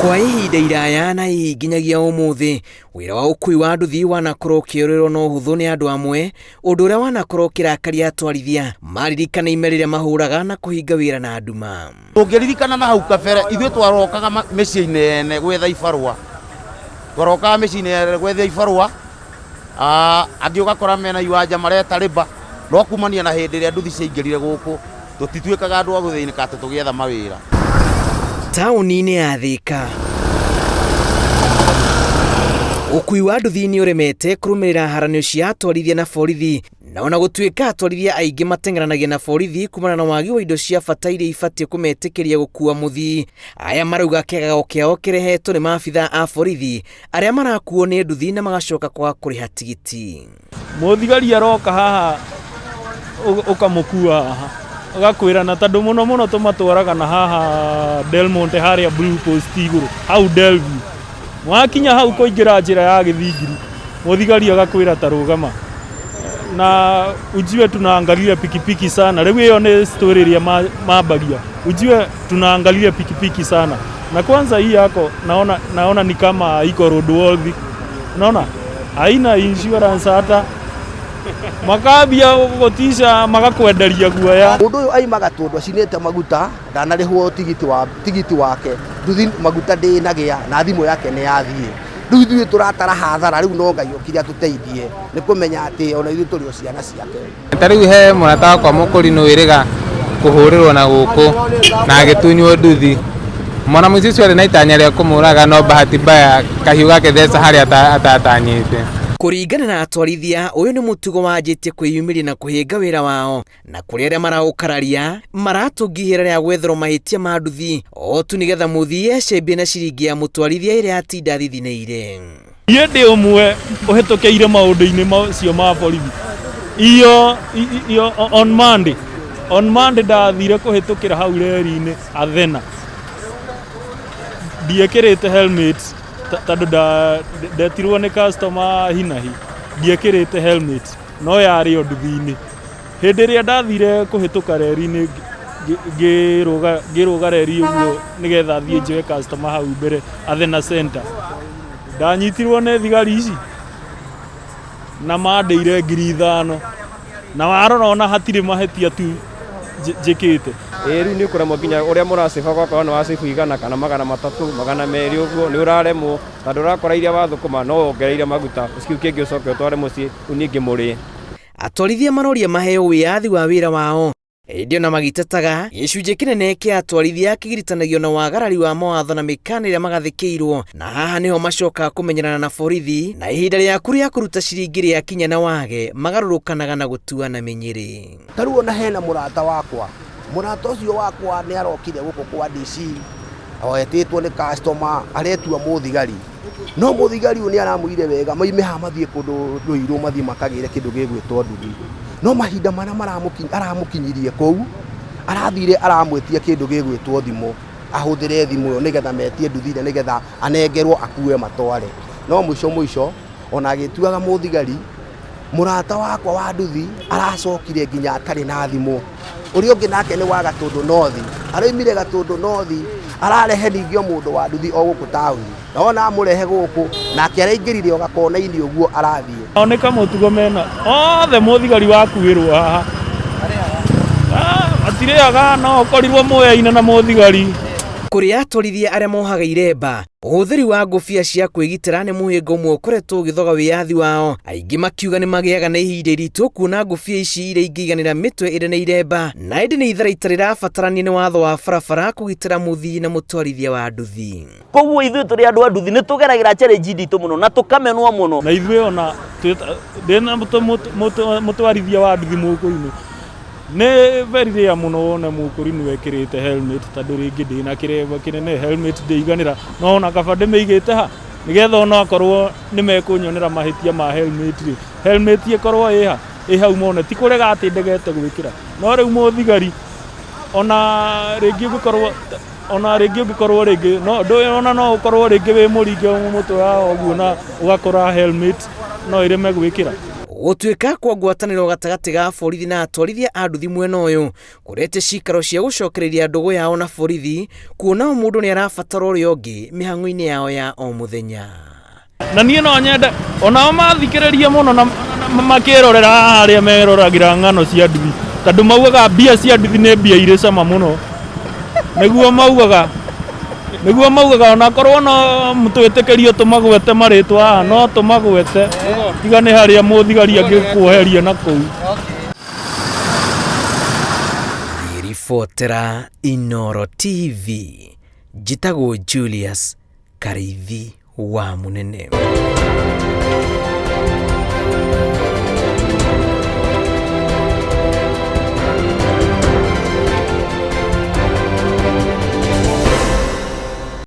Kwa ihinda iraya na hihi nginyagia ũmũthĩ, wĩra wa ũkui wa nduthi wanakorwo ũkĩũrĩrwo na ũhũthũ nĩ andũ amwe, ũndũ ũrĩa wanakorwo ũkĩrakaria atwarithia maririkana ime rĩrĩa mahũraga na kũhinga wĩra na nduma. Ũngĩririkana na hau kabere ithuĩ twarokaga mĩciĩ-inĩ yene gwetha ibarũa, twarokaga mĩciĩ-inĩ yene gwetha ibarũa, angĩ ũgakora mena iwanja mareta rĩba, no kumania na hĩndĩ ĩrĩa nduthi ciaingĩrire gũkũ tũtituĩkaga andũ a gũthĩnĩka atĩ tũgĩetha mawĩra. Taũni-inĩ ya Thika, ũkui wa nduthi nĩ ũremete kũrũmĩrĩra haranio cia atwarithia na borithi, na ona gũtuĩka atwarithia aingĩ mateng'eranagia na borithi kumana na wagi wa indo cia bata iria ibatiĩ kũmetĩkĩria gũkua mũthii. Aya marauga kĩagago kĩao kĩrehetwo nĩ maabithaa a borithi arĩa marakuo nĩ nduthi na magacoka kwaga kũrĩha tigiti. Mũthigari aroka haha ũkamũkua haha agakwĩra na tondũ mũno mũno tũmatwaraga na haha Delmonte harĩa Blue Post igũrũ hau Delview. Wakinya hau kũingĩra njĩra ya gĩthingiri mũthigari agakwĩra ta rũgama na ujue tunaangalia pikipiki sana. Rĩu ĩyo nĩ story ĩrĩa mambagia, ujue tunaangalia pikipiki sana na kwanza hii yako naona, naona ni kama iko roadworthy, unaona haina insurance hata makambia gũgũtisha magakwenderia guoya. Mũndũ ũyũ aima Gatũndũ acinĩte maguta ndanarĩhwo tigiti wa tigiti wake, nduthi maguta ndĩnagĩa na thimũ yake nĩ yathiĩ. Rĩu ithuĩ tũratara hathara, rĩu no Ngai okire atũteithie nĩ kũmenya atĩ ona ithuĩ tũrĩ o ciana ciake. Ta rĩu he mũrata wakwa mũkũrinũ wĩrĩga kũhũrĩrwo na gũkũ na agĩtunywo nduthi. Mwana mũici ũcio arĩ na itanya rĩa kũmũraga no bahati mbaya kahiũ gake theca harĩa atatanyĩte. Kũringana na atwarithia, ũyũ nĩ mũtugo wanjĩtie kwĩyumĩria na kũhĩnga wĩra wao, na kũrĩ arĩa maraũkararia maratũngia ihera rĩa gwetherwo mahĩtia ma nduthi o tu nĩgetha mũthii ecembie na ciringi ya mũtwarithia ĩrĩa atinda athithinĩire. Niĩ ndĩ ũmwe ũhĩtũkĩire maũndũ-inĩ macio ma borithi. Iyo, iyo on Monday, on Monday ndathire kũhĩtũkĩra hau reri-inĩ Athena. Ndiekĩrĩte helmet tondũ ndetirwo nĩ customer hi na hi. Ndiekĩrĩte helmet no yarĩ o nduthi-inĩ. Hĩndĩ ĩrĩa ndathire kũhĩtũka reri-inĩ ngĩrũga ngĩrũga reri ũguo nĩgetha thiĩ njoe customer hau mbere Athena Center. Ndanyitirwo nĩ thigari ici na mandĩire 5,000 na warora ona hatirĩ mahĩtia tu njĩkĩte. Ĩĩ rĩu nĩ ũkũremwo nginya ũrĩa mũracĩba ũgakorwo nĩ wacĩbu 100 kana 300, 200 ũguo, nĩ ũraremwo tondũ ũrakora iria wathũkũma no wongereire maguta, kĩu kĩngĩ ũcoke ũtware mũciĩ, rĩu ningĩ mũrĩe. Atwarithia maroria maheo wĩyathi wa wĩra wao ĩndĩ ona magĩtetaga gĩcunjĩ kĩnene kĩa atwarithia kĩgiritanagio na wagarari wa mawatho na mĩkana ĩrĩa magathĩkĩirwo, na haha nĩho macokaga kũmenyerana na borithi na ihinda rĩaku rĩa kũruta ciringi rĩakinya na wage magarũrũkanaga na gũtuana mĩnyĩrĩ. Ta rĩu ona hena mũrata wakwa, mũrata ũcio wakwa nĩ arokire gũkũ kwa DC etĩtwo nĩ customer aretua mũthigari, no mũthigari ũyũ nĩ aramwĩrire wega maime haha mathiĩ kũndũ Ruiru mathiĩ makagĩre kĩndũ gĩgwĩtwo nduthi, no mahinda marĩa aramũkinyirie kũu arathire aramwĩtia kĩndũ gĩgwĩtwo thimũ, ahũthĩre thimũ ĩyo nĩgetha metie nduthi ĩrĩa nĩgetha anengerwo akue matware. No mũico mũico ona agĩtuaga mũthigari, mũrata wakwa wa nduthi aracokire nginya atarĩ na thimũ. Ũrĩa ũngĩ nake nĩ wa Gatũndũ North, araumire Gatũndũ North ararehe ningĩ o mũndũ wa nduthi o gũkũ taũni, na wona amũrehe gũkũ nake araingĩrire o gakona-inĩ ũguo arathiĩ. Nao nĩ kamũtugo mena othe mũthigari wakuĩrwo haha matirĩaga, no ũkorirwo mũyaine na mũthigari. Kũrĩ atwarithia arĩa mohaga iremba, ũhũthĩri wa ngũbia cia kwĩgitĩra nĩ mũhĩnga ũmwe ũkoretwo ũgĩthoga wĩyathi wao, aingĩ makiuga nĩ magĩaga na ihinda iritũ kuona ngũbia ici iria ingĩiganĩra mĩtwe ĩrĩ na iremba, na ĩndĩ nĩ itharaita rĩrabatarania nĩ watho wa barabara kũgitĩra mũthii na mũtwarithia wa nduthi. Koguo ithuĩ tũrĩ andũ a nduthi nĩ tũgeragĩra challenge nditũ mũno na tũkamenwo mũno. Na ithuĩ ona ndĩna mũtwarithia wa nduthi mũkũrinũ, nĩ very rare mũno wone mũkũrinũ ekĩrĩte helmet tondũ rĩngĩ ndĩna kĩremba kĩnene helmet ndĩiganĩra, no ona kaba ndĩmĩigĩte ha nĩgetha ona akorwo nĩ mekũnyonera mahĩtia ma helmet rĩ, helmet ĩkorwo ĩha ĩ hau mone, ti kũrega atĩ ndegete gwĩkĩra, no rĩu mũthigari ona rĩngĩ ũngĩkorwo ona rĩngĩ ũngĩkorwo rĩngĩ no ndũĩ ona no ũkorwo rĩngĩ wĩ mũringe mũtwe wa ũguo na ũgakora helmet no ĩreme gwĩkĩra. Gũtuĩka kwa ngwatanĩro gatagatĩ ga borithi na atwarithia a nduthi mwena ũyũ kũrete cikaro cia gũcokereria ndũgũ yao na borithi, kuona o mũndũ nĩ arabatara ũrĩa ũngĩ mĩhang'o-inĩ yao ya o mũthenya. Na niĩ no nyende onao mathikĩrĩrie mũno na makĩrorera haha arĩa meroragĩra ng'ano cia nduthi, tondũ maugaga mbia cia nduthi nĩ mbia irĩ cama mũno. Nĩguo maugaga, nĩguo maugaga onakorwo no twĩtĩkĩrio tũmagwete marĩtwa haha no tũmagwete, tiga nĩ harĩa mũthigari angĩkuoheria na kũu. Ngĩribotera Inooro TV, njĩtagwo Julius Karĩithi wa Mũnene.